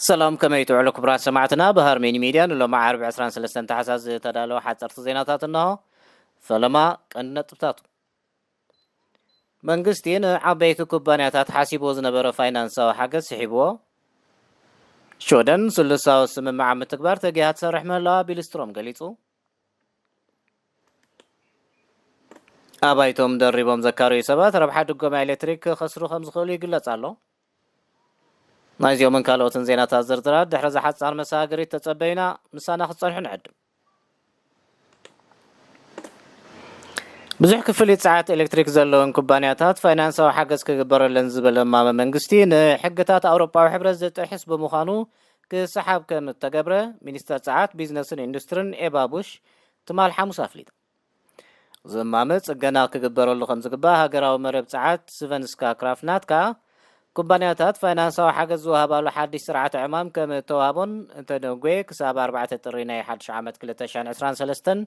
ሰላም፣ ከመይ ትውዕሉ ክቡራት ሰማዕትና? ብሃርሜኒ ሚድያ ንሎሚ ዓርቢ ዕስራን ሰለስተን ታሕሳስ ዝተዳለወ ሓፀርቲ ዜናታት እንሆ። ፈለማ ቀንዲ ነጥብታቱ። መንግስቲ ንዓበይቲ ኩባንያታት ሓሲብዎ ዝነበረ ፋይናንሳዊ ሓገዝ ስሒብዎ። ሽወደን ስሉሳዊ ስምምዕ ኣብ ምትግባር ተጊሃ ትሰርሕ ምህላዋ ቢልስትሮም ገሊጹ። ኣባይቶም ደሪቦም ዘካረዩ ሰባት ረብሓ ድጎማ ኤሌክትሪክ ክኸስሩ ከም ዝኽእሉ ይግለጽ ኣሎ። ናይዚኦምን ካልኦትን ዜናታት ዝርዝራት ድሕሪ ዝሓጻር መሰጋገሪት ተጸበዩና፣ ምሳና ክትጸንሑ ንዕድም። ብዙሕ ክፍሊት ጸዓት ኤሌክትሪክ ዘለወን ኩባንያታት ፋይናንሳዊ ሓገዝ ክግበረለን ዝበለ እማመ መንግስቲ ንሕግታት ኣውሮጳዊ ሕብረት ዝጥሕስ ብምዃኑ ክሰሓብ ከም እተገብረ ሚኒስተር ጸዓት፣ ቢዝነስን ኢንዱስትሪን ኤባ ቡሽ ትማል ሓሙስ ኣፍሊጣ። እዚ እማመ ጽገና ክግበረሉ ከም ዝግባእ ሃገራዊ መረብ ጸዓት ስቨንስካ ክራፍት ናት ከኣ ኩባንያታት ፋይናንሳዊ ሓገዝ ዝወሃባሉ ሓድሽ ስርዓተ ዕማም ከም እተዋህቦን እንተደንጎየ ክሳብ ኣርባዕተ ጥሪ ናይ ሓድሽ ዓመት ክልተ ሽሕን ዕስራን ሰለስተን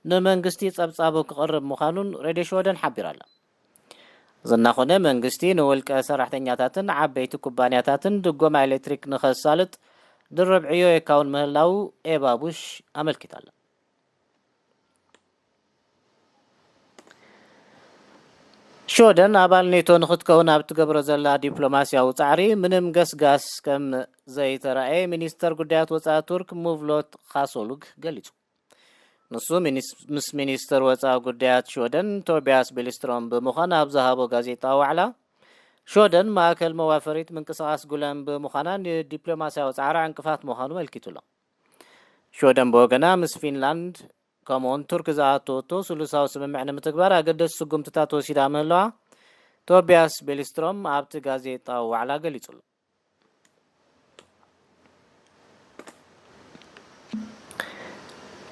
ንመንግስቲ ጸብጻቡ ክቕርብ ምዃኑን ሬድዮ ሽወደን ሓቢራ ኣላ። እዚ እናኾነ መንግስቲ ንውልቀ ሰራሕተኛታትን ዓበይቲ ኩባንያታትን ድጎማ ኤሌክትሪክ ንኸሳልጥ ድርብ ዕዮ የካውን ምህላው ኤባ ቡሽ ኣመልኪታ ኣላ። ሽወደን ኣባል ኔቶ ንኽትከውን ኣብ ትገብሮ ዘላ ዲፕሎማስያዊ ጻዕሪ ምንም ገስጋስ ከም ዘይተራእየ ሚኒስተር ጉዳያት ወጻኢ ቱርክ ሙቭሎት ካሶሉግ ገሊጹ። ንሱ ሚኒስ-፣ ምስ ሚኒስተር ወጻኢ ጉዳያት ሽወደን ቶቢያስ ቢልስትሮም ብምዃን ኣብ ዝሃቦ ጋዜጣዊ ዋዕላ፣ ሽወደን ማእከል መዋፈሪት ምንቅስቓስ ጉለን ብምዃና ንዲፕሎማስያዊ ጻዕራ ዕንቅፋት ምዃኑ መልኪቱ ኣሎ። ሽወደን ብወገና ምስ ፊንላንድ ከምኡውን ቱርክ ዝኣተወቶ ስሉሳዊ ስምምዕ ንምትግባር ኣገደስቲ ስጉምትታት ወሲዳ ምህላዋ ቶቢያስ ቢልስትሮም ኣብቲ ጋዜጣዊ ዋዕላ ገሊጹ ኣሎ።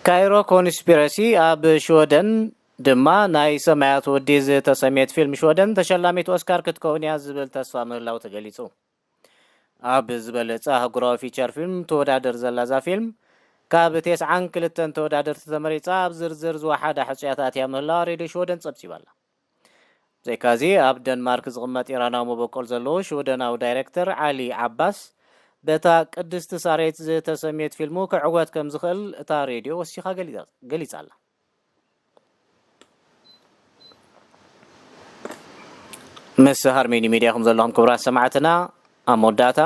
ካይሮ ኮንስፒረሲ ኣብ ሽወደን ድማ ናይ ሰማያት ወዲ ዝተሰምየት ፊልም ሽወደን ተሸላሚት ኦስካር ክትከውን እያ ዝብል ተስፋ ምህላው ተገሊጹ። ኣብ ዝበለጸ ኣህጉራዊ ፊቸር ፊልም ትወዳደር ዘላ እዛ ፊልም ካብ ተስዓን ክልተን ተወዳደርቲ ተመሪጻ ኣብ ዝርዝር ዝወሓዳ ሕጹያት ኣትያ ምህላዋ ሬድዮ ሽወደን ጸብጺባ ኣላ። ብዘይካዚ ኣብ ደንማርክ ዝቕመጥ ኢራናዊ መበቆል ዘለዎ ሽወደናዊ ዳይሬክተር ዓሊ ዓባስ በታ ቅድስቲ ሳሬት ዝተሰምየት ፊልሙ ክዕወት ከም ዝኽእል እታ ሬድዮ ወሲኻ ገሊጻ-፣ ገሊጻ ኣላ። ምስ ሃርሜኒ ሚድያ ኢኹም ዘለኹም ክቡራት ሰማዕትና። ኣብ መወዳእታ፣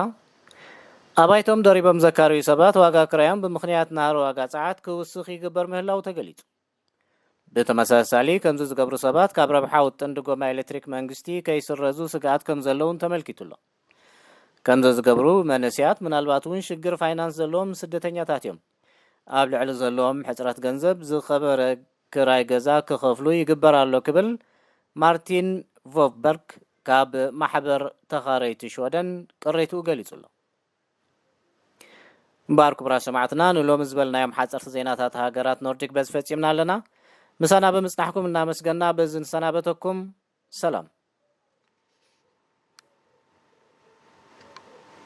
ኣባይቶም ደሪቦም ዘካረዩ ሰባት ዋጋ ክራዮም ብምኽንያት ናህሪ ዋጋ ጸዓት ክውስኽ ይግበር ምህላው ተገሊጹ። ብተመሳሳሊ፣ ከምዚ ዝገብሩ ሰባት ካብ ረብሓ ውጥን ድጎማ ኤሌክትሪክ መንግስቲ ከይስረዙ ስግኣት ከም ዘለውን ተመልኪቱ ኣሎ። ከምዚ ዝገብሩ መንእሰያት ምናልባት እውን ሽግር ፋይናንስ ዘለዎም ስደተኛታት እዮም። ኣብ ልዕሊ ዘለዎም ሕጽረት ገንዘብ ዝኸበረ ክራይ ገዛ ክኸፍሉ ይግበር ኣሎ ክብል ማርቲን ቮብበርግ ካብ ማሕበር ተኻረይቲ ሽወደን ቅሬትኡ ገሊጹ ኣሎ። እምበኣር ክቡራት ሰማዕትና፣ ንሎሚ ዝበልናዮም ሓጸርቲ ዜናታት ሃገራት ኖርዲክ በዚ ፈጺምና ኣለና። ምሳና ብምጽናሕኩም እናመስገና በዚ ንሰናበተኩም። ሰላም።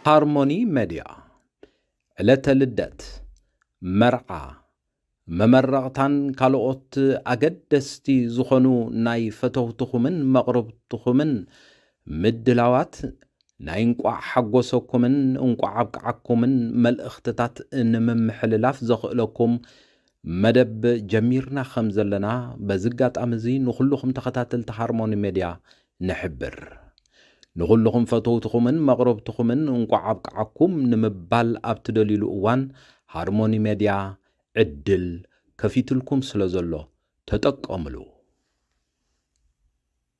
ሃርሞኒ መድያ፣ ዕለተ ልደት፣ መርዓ፣ መመረቕታን ካልኦት ኣገደስቲ ዝኾኑ ናይ ፈተውትኹምን መቕርብትኹምን ምድላዋት ናይ እንቋዕ ሓጎሰኩምን እንቋዕ ኣብቅዓኩምን መልእኽትታት ንምምሕልላፍ ዘኽእለኩም መደብ ጀሚርና ከም ዘለና በዚ ኣጋጣሚ እዚ ንኹልኹም ተኸታተልቲ ሃርሞኒ ሜድያ ንሕብር። ንኹልኹም ፈተውትኹምን መቕረብትኹምን እንቋዕ ኣብቅዓኩም ንምባል ኣብ ትደልዩሉ እዋን ሃርሞኒ ሜድያ ዕድል ከፊትልኩም ስለ ዘሎ ተጠቀምሉ።